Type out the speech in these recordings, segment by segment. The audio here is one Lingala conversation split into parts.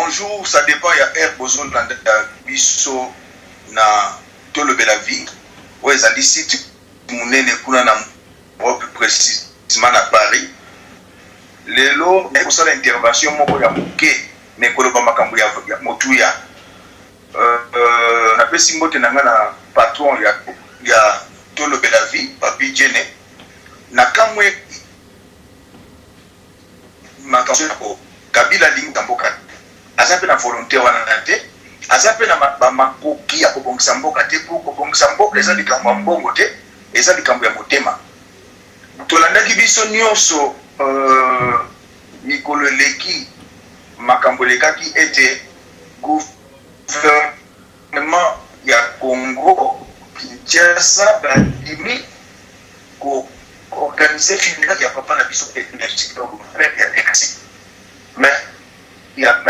Bonjour, ça dépend ya heure bozolanda biso na Tolobela Vie, oyo ezali site monene kuna na Europe, precisement na Paris. Lelo naye kosala intervention moko ya moke mais koloba makambo ya motuya. Napesi mbote na nga na patron ya Tolobela Vie, Papy Djene. Nakamwe makambo Kabila alingi mboka te, aza pe na volonte wana te, aza pe na ba makoki ya kobongisa mboka te, po kobongisa mboka eza likambo ya mbongo te, eza likambo ya motema. Tolandaki biso nionso mikolo eleki makambo elekaki ete gouvernement ya Congo Kinshasa bandimi ko organiser funérailles ya papa na biso père ya Merci, mais ya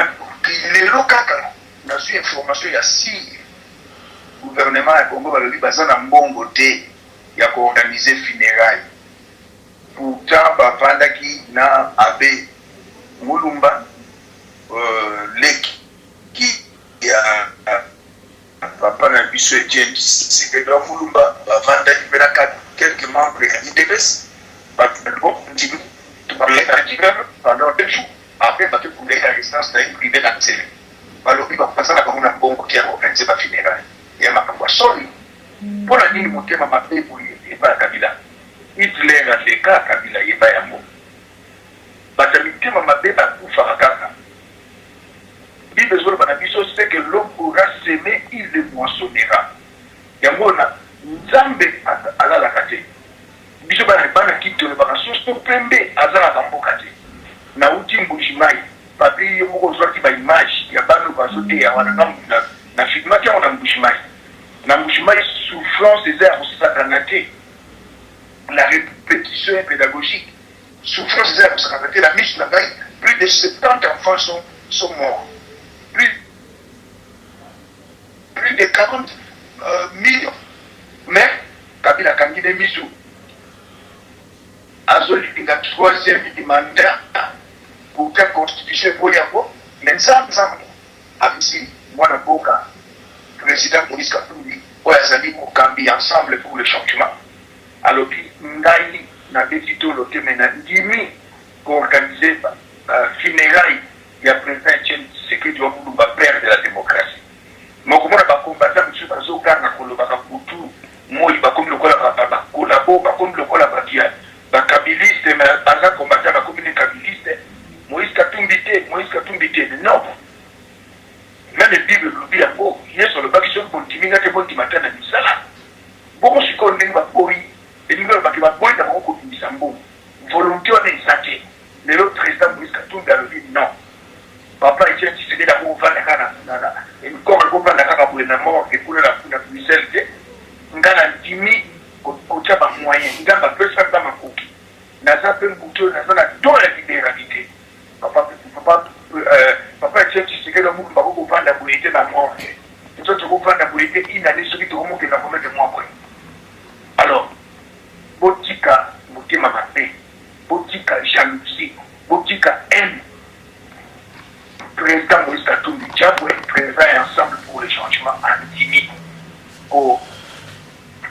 lelo kaka nazui information ya sire gouvernement ya Congo balobi baza na mbongo te ya ko organiser funérailles, pourtant bavandaki na abbe Mulumba, leki ya papa na biso Etienne Tshisekedi wa Mulumba, bavandaki pe na quelques membres ya UDPS, bato bandimi pendant 2 jours, après bake koleka résidence na ye privée na Nsele, balobi baza na bango na mbongo te ya koorganiser ba funérailles. Ya makambo ya soni. Mpo na nini motema mabe boye epai ya Kabila? Hitler aleka Kabila, yeba yango. Bato ya mitema mabe bakufaka kaka. Bible ezoloba na biso ce que l'homme aura seme il le moissonnera. Yango na Nzambe alalaka te. Biso bana bana Kin tolobaka soso pembe azalaka mboka te. Nawuti Mbuji-Mayi, Papy yo moko ozwaki ba images ya bana oyo bazoteya wana, nga mutu na filmaki yango na Mbuji-Mayi. Na Mbuji-Mayi souffrance eza ya kosakana te. La repetition est pedagogique. Souffrance eza ya kosakana te na misu na ngai, plus de 70 enfants sont sont morts. Plus de 40 millions mais Kabila akangi nde misu, azolinga troisième mandat, pourtant constitution eboyi yango, mais Nzambe apesi mwana mboka president Moïse Katumbi oyo azali mokambi ya Ensemble pour le changement, alobi ngai nabeti tolo te mais nandimi ko organiser funérailles ya president Etienne Tshisekedi wa Mulumba, père de la democratie. Mais okomona ba combattants misusu bazo ganga kolobaka butu moyi, bakomi lokola ba collabo, bakomi lokola batu ya ba kabiliste, mais baza combattant, bakomi ne kabiliste. Moïse Katumbi te, Moïse Katumbi te, non. Meme Bible elobi yango, Yesu alobaki soki bondimi nga te, bondima ata na misala. Bongo sikoyo ndenge baboyi, elingi koloba ke baboyi na bango kobimisa mbongo, volonte wana eza te. Lelo president Moïse Katumbi alobi non, papa Etienne Tshisekedi akoki kovanda kaka na corps, ekovanda kaka boye na morgue kuna na Bruxelles te. Nga na ndimi kotia ba moyens, Nzambe apesa nga makoki, naza pe mutu oyo naza na don ya liberalite. Papa papa papa Etienne Tshisekedi wa Mulumba akoki kovanda boye te na morgue, biso tokovanda boye te une année, soki tokomokenda combien de mois boye? Alors botika motema mabe, botika jalousie, botika haine. President Moïse Katumbi Chapwe, president ya Ensemble pour le changement, andimi ko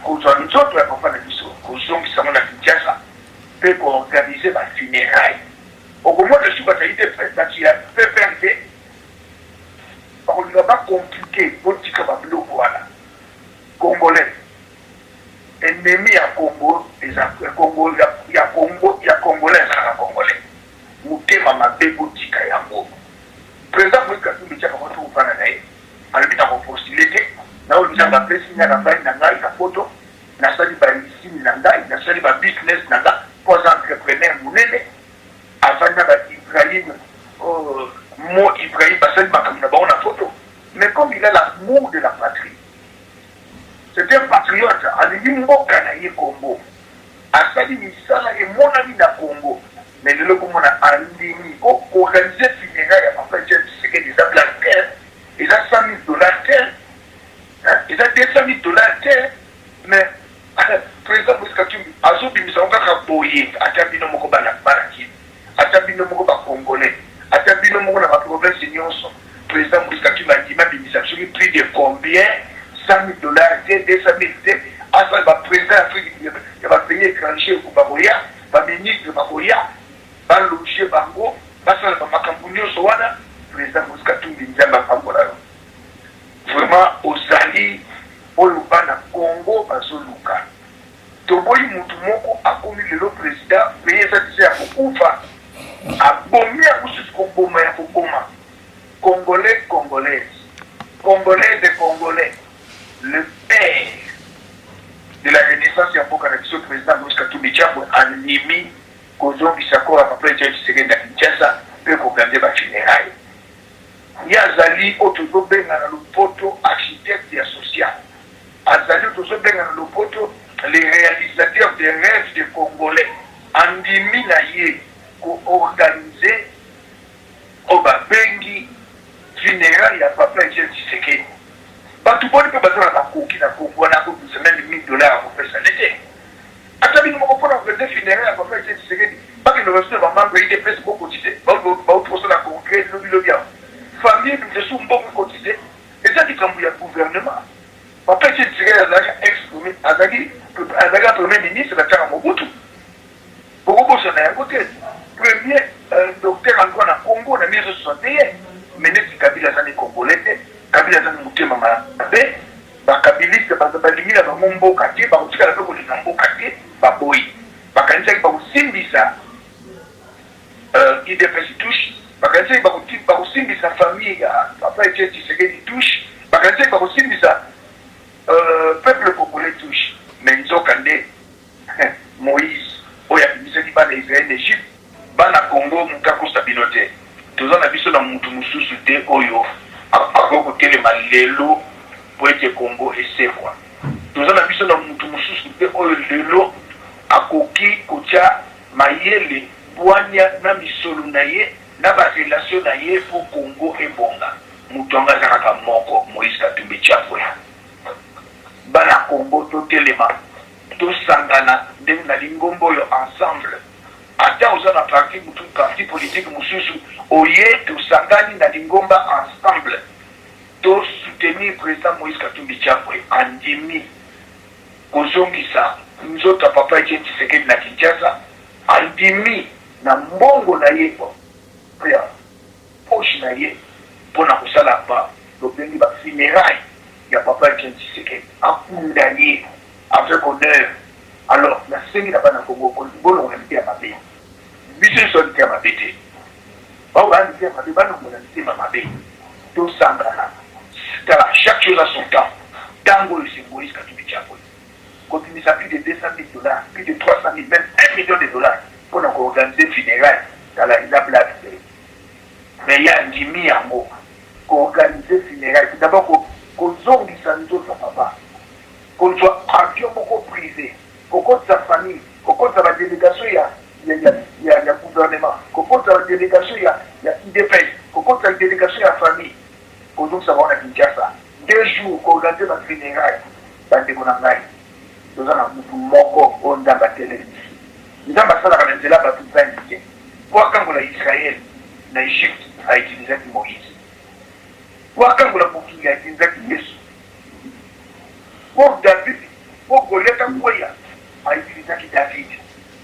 kozwa nzoto ya papa na biso, kozongisa yango na Kinshasa mpe ko organiser ba funérailles. Okomona lisusu bato ya UDPS, bato ya PPRD bakolinga ba compliquer. Botika ba biloko wana. Congolais, ennemi ya Congo eza Congo ya Congo ya Congolais ezalaka Congolais. Motema mabe botika yango. President Moïse Katumbi Chaka mwasi kofanda na ye alobi na kopostuler te, na oyo Nzambe apesi nga na vandi na ngai na poto, nasali ba usine na ngai, nasali ba business na nga, po aza entrepreneur monene, avandi na ba Ibrahim, Mo Ibrahim, basali makambo na bango na poto, mais comme il a l'amour de la patrie, c'est un patriote, alingi mboka na ye Congo, asali misala emonani na Congo, mais lelo komona andimi ko organiser funérailles ya papa Etienne Tshisekedi eza blague te, eza 100 000 $ te, eza 200 000 $ te, mais président Moïse Katumbi azobimisa yango kaka boye. Ata bino moko bana bana Kin, ata bino moko ba Congolais, ata bino moko na ba province nyonso. Bien, 100 000 $ te, 200 000 te. Asala baprésident ya Afrique, ya bapays étranger bakoya, baministre bakoya, baloge bango, basala bamakambo nyonso wana. Président Moïse Katumbi, Nzambe apambola yo vraiment. Ozali oyo bana Congo bazoluka. Toboyi mutu moko akomi lelo président, pays eza déjà ya kokufa, abomi ya mosusu, koboma ya koboma. Congolais, Congolaise, Congolaise et Congolais, le père de la renaissance ya mboka na biso, président Moïse Katumbi Chapwe, andimi kozongisa corps ya papa Etienne Tshisekedi na Kinshasa mpe koorganiser bafunérailles. Ye azali oyo tozobenga na lopoto architecte ya social, azali oyo tozobenga na lopoto le réalisateur des rêves de Congolais. Andimi na ye koorganiser oyo babengi funérailles ya papa Etienne Tshisekedi. Bato boni mpe baza na bakoki na Kongo wana akobimisa même 1000 $ ya kopesa nete ata bino moko mpona organiser funérailles ya papa Etienne Tshisekedi? Bakende basusu na bamembre ya UDPS bokotize, bauti kosala congrès lobilobi awa, famille biso mbongo ekotize. Eza likambo ya gouvernement. Papa Etienne Tshisekedi azalaki ex premier, azalaki premier ministre na ntango Mobutu, bokobosana yango te. Premier docteur en droit na Congo na 1961. Mais neti Kabila aza ni Congolais te, Kabila aza ni motema mabe, bakabiliste balingi na bango mboka te, bakotikala mpe kolinga mboka te. Baboyi, bakanisaki bakosimbisa UDPS touche, bakanisaki bakosimbisa famille ya papa Etienne Tshisekedi touche, bakanisaki bakosimbisa peuple congolais touche. Mais nzoka nde Moïse oyo abimisaki bana Israel na Egypte. Bana Congo, moto akosa bino te. Toza na biso na mutu mosusu te oyo akoki kotelema lelo po ete Congo esekwa. Toza na biso na mutu mosusu te oyo lelo akoki kotia mayele, bwania na misolo na ye na barelation na ye mpo Congo ebonga. Moto yango aza kaka moko, Moïse Katumbi Chapwe. Bana Congo, totelema, tosangana ndenge na lingomba oyo ensemble. Ata oza na parti, mutu parti politique mosusu, oye, tosangani na lingomba ensemble, tosoutenir président Moïse Katumbi Chapwe. Andimi kozongisa nzoto ya papa Etienne Tshisekedi na Kinshasa, andimi na mbongo na ye ya poche na ye mpona kosala ba tobengi bafunérailles ya papa Etienne Tshisekedi, akunda ye avec honneur. Alors nasengi na bana Kongo, bolongola mitema mabe. Biso nyonso mitema mabe te. Bao baya mitema mabe, balongola mitema mabe, tosangana. Tala, chaque chose a son temps. Ntango oyo c'est Moïse Katumbi Chapwe. Kobimisa plus de 200 000 $, plus de 300 000, même 1 million de dollars mpona koorganiser funérailles, tala, eza blague te. Mais ye andimi yango, koorganiser funérailles d'abord, kozongisa nzoto ya papa, kozwa avion moko privé, kokotisa famille, kokotisa badélégation ya gouvernement, kokotisa badélégation ya UDPS, kokotisa délégation ya famille, kozongisa bango na Kinshasa, 2 jours koorganiser bafunérailles. Bandeko na ngai, toza na mutu moko oyo Nzambe atelemisi. Nzambe asalaka na nzela bato 20 te. Po akangola Israel na Egypte, autilisaki Moïse. Po akangola mokili, autilisaki Yesu. Po David, po Goliath akweya, autilisaki David.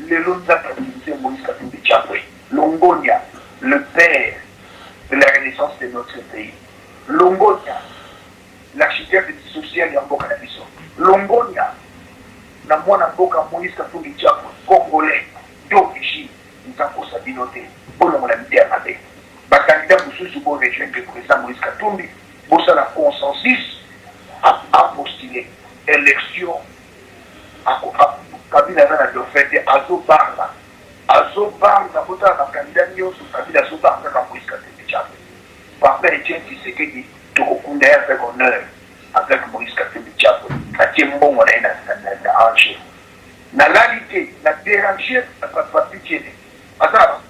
Lelo Nzambe autiliser Moïse Katumbi Chapwe. Longonia, le père de la renaissance de notre pays. Longonia, l'architecte social ya mboka na biso. Longonia na mwana mboka Moïse Katumbi Chapwe, Congolais d'origine. Nzakosa bino te, bolongola mitema mabe. Bacandidat mosusu, borejoindre président Moïse Katumbi, bosala consensus, apostuler élection. Kabila aza na dauphin te, azobanga, azobanga. Botala bacandidat nyonso, Kabila azobanga kaka Moïse Katumbi Chapwe. Papa Etienne Tshisekedi, tokokunda ye avec honneur avec Moïse Katumbi Chapwe. Atie mbongo na ye na enjeu. Nalali te na déranger Papi Tiene, aza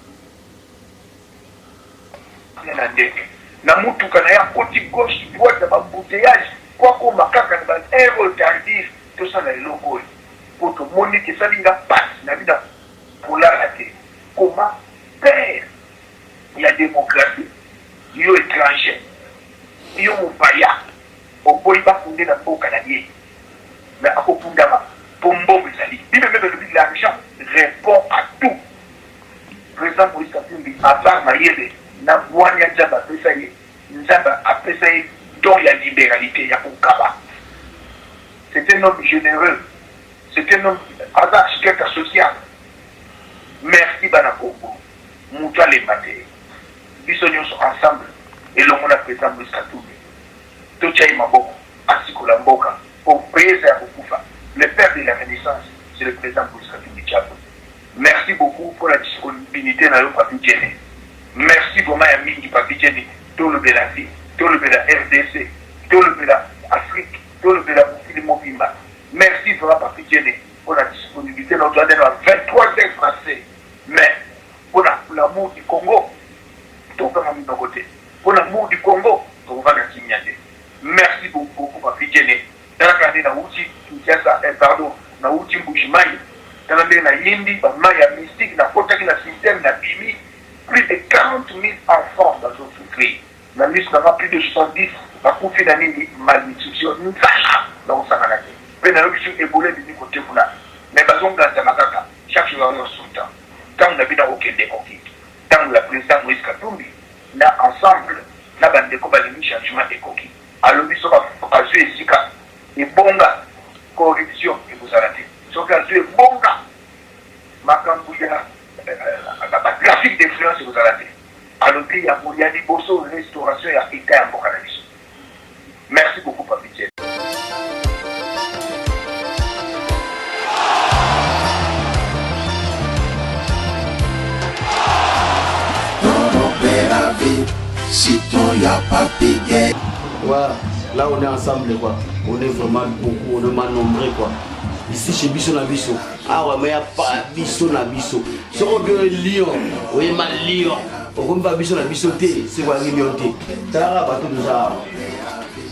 na ndenge na mutuka na ye, akoti gauche, droite na baembouteillage po akoma kaka na baheure oyo tardive. Tosala eloko oyo po tomoni ke esali nga pasi na bina kolala te. Koma père ya démocratie, yo étranger, yo mopaya. Oboyi bakunde na mboka na ye mais akokundama po mbongo ezali. Bible meme elobi l'argent repond à tout. President Moïse Katumbi à part mayele na bwania Nzambe apesa ye, Nzambe apesa ye don ya liberalite ya kokaba. C'est un homme genereux, c'est un homme aza architecte social. Merci bana Congo, mutu alemba te. Biso nionso ensemble elongo na President Moïse Katumbi totia ye maboko asikola mboka po preza ya kokufa le père de la renaissance c'est le president Moïse Katumbi Chapwe. Merci beaucoup pona disponibilite na yo Papy Djene. Merci vraiment ya mingi Papy Djene tolobela vie, tolobela rdc, tolobela Afrique, tolobela mokili mobimba. Merci vraiment Papy Djene pona disponibilite na yo toza nde na 23 heures passe mais pona l'amour du Congo tokanga minoko te pona amour du Congo tokovanda kimia te. Merci beaucoup Papy Djene. Tala kaka nde nawuti Kinshasa eh pardon nawuti Mbuji Mayi tala ndenge nayindi ba mayi ya mystique nakotaki na cimetière nabimi plus de 40.000 enfants bazo souffrir na misu na nga plus de 70 bakufi na nini malnutrition nzala nakosakana te pe nayoki soki Ebola ebimi kote kuna mais bazo nganzama kaka chaque jour bazo sota tango na bino akokende ekoki tango ya president Moïse Katumbi na ensemble na ba ndeko balingi changement ekoki. Alobi soki azui esika ebonga corruption ekozala te, soki azui ebonga makambo ya ba trafic d'influence ekozala te. Alobi yango ya liboso restauration ya etat ya mboka na biso. Merci beaucoup Papy Djene. Voilà, là on est ensemble quoi. On est vraiment beaucoup, on est vraiment nombreux quoi. Ici chez Biso na Biso. Ah ouais, mais y a pas Biso na Biso. Ce qu'on dit Lyon, oui ma Lyon. okomi ba biso na biso te se koyangi lion te talaka bato toza awa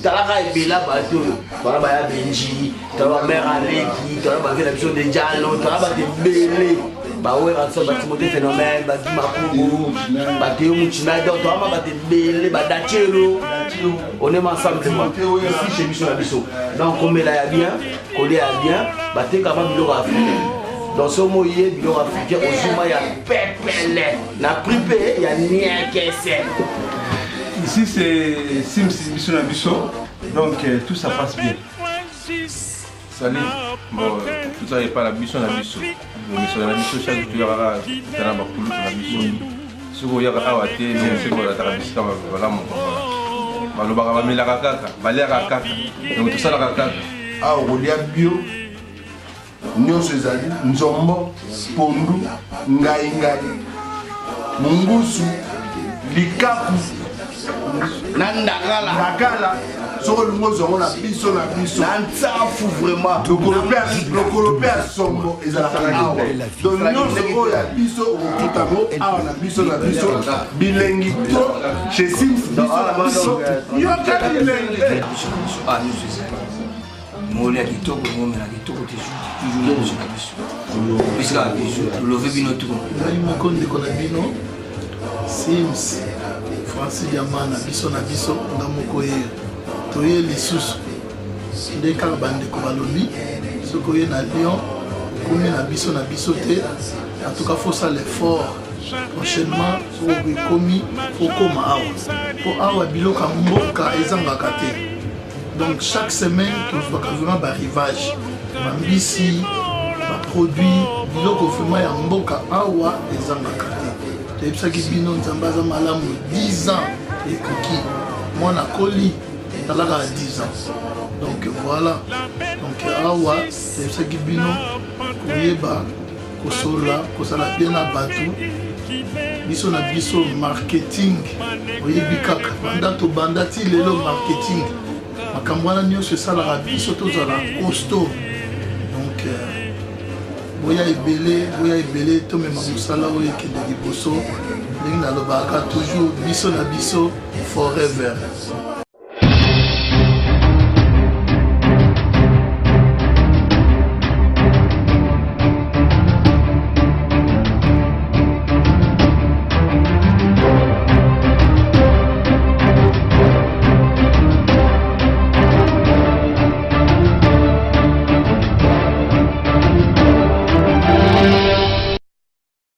talaka ebela bato oyo bana baya benji tala bamare aleki tala bavie na biso dejalo tala bato ebele baweranson batimote phénomène badimakubu bateo muchina donc toama bato ebele badachelo on est ensemble quoi ici chez biso na biso donc komela ya bien kolia ya bien batekama biloko ya africain donc soki moye biloko africain ozuma ya pepele na prix mpe ya niekese. Ici c'est Sims biso na biso donc euh, tout ça passe bien. Salut. Bon, euh, tout ça epa na biso na biso. Misolo na biso chaque jour kaka tala bakulutu na biso. Soki oyaka awa te ndenge soki balataka bisika malamu balobaka bamelaka kaka baliaka kaka donc tosalaka kaka. Awa okolia bio Nionso ezali nzombo, pondu, ngai ngai, mungusu, likaku na ndakala. Ndakala soki olingi ozwa yango na biso na biso na nsafu vraiment lokolo mpe ya sombo ezalaka awa donc nyonso oyo ya biso okokuta yango awa na biso na biso bilengi to chez sims biso na biso yoka bilengi. Molia kitoko, momela kitoko toujours na biso na biso. Biso kaka biso, tolove bino tout. Ngai moko ndeko na bino Sims Francis Diamant na biso na biso nga moko ye toye lisusu nde kaka bandeko balobi soki oye na Lyon okomi na biso na biso te en tout cas faut sala effort prochainement soki okomi okoma awa mpo awa biloko ya mboka ezangaka te. Donc chaque semaine tozwaka vraiment ba rivage, ba mbisi, ba produits, biloko vraiment ya mboka awa ezangaka te. Toyebisaki bino Nzambe aza malamu 10 ans ekoki mwana akoli talaka ya 10 ans. Donc voilà, donc awa toyebisaki bino koyeba kosolola kozala bien na bato biso na biso marketing oyebi kaka banda tobanda ti lelo marketing makambo wana nyonso esalaka biso tozala costaud donc euh, boya ebele boya ebele tomema mosala oyo ekende liboso ndenge nalobaka toujours biso na biso forever.